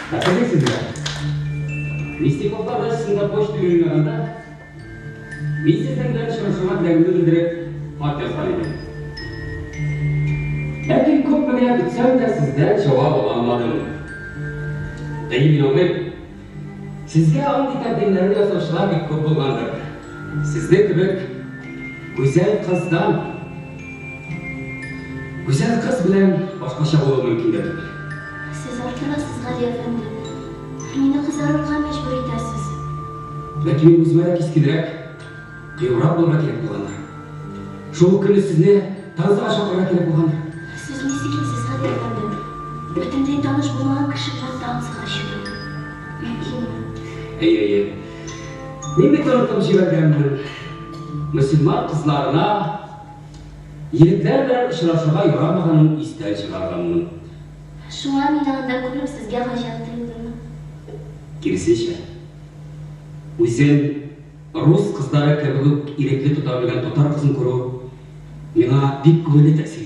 Хәтерлисезме? Мясниковлар дачасында почта уйнаганда, мин сезнең белән очрашырга теләгемне белдереп, хат язган идем. Ләкин күпме генә көтсәм дә сездән җавап ала алмадым. Әйе, мин аңлыйм. Сезгә андый тәкъдимнәрне ясаучылар бик күп булгандыр. Сезнең кебек гүзәл кыздан Гүзәл кыз белән башкача булу мөмкин дә түгел. Сез арттырасыз, Гали әфәнде. Мине кызарырга мәҗбүр итәсез. Ләкин мин үземә дә кискенрәк, кыюрак булырга кирәк булгандыр. Шул ук көнне сезне танцыга чакырырга кирәк булгандыр. Сез ни сөйлисез, Гали әфәнде? Бөтенләй таныш булмаган кеше белән танцыга чыгу мөмкинме? Әйе, әйе. Мин бит онытып җибәргәнмен. Мөселман кызларына егетләр белән очрашырга ярамаганын истән чыгарганмын. Шуңа мине анда күреп сезгә гаҗәп тоелдымы? Киресенчә, үзен рус кызлары кебек үк ирекле тота белгән татар кызын күрү миңа бик күңелле тәэсир итте.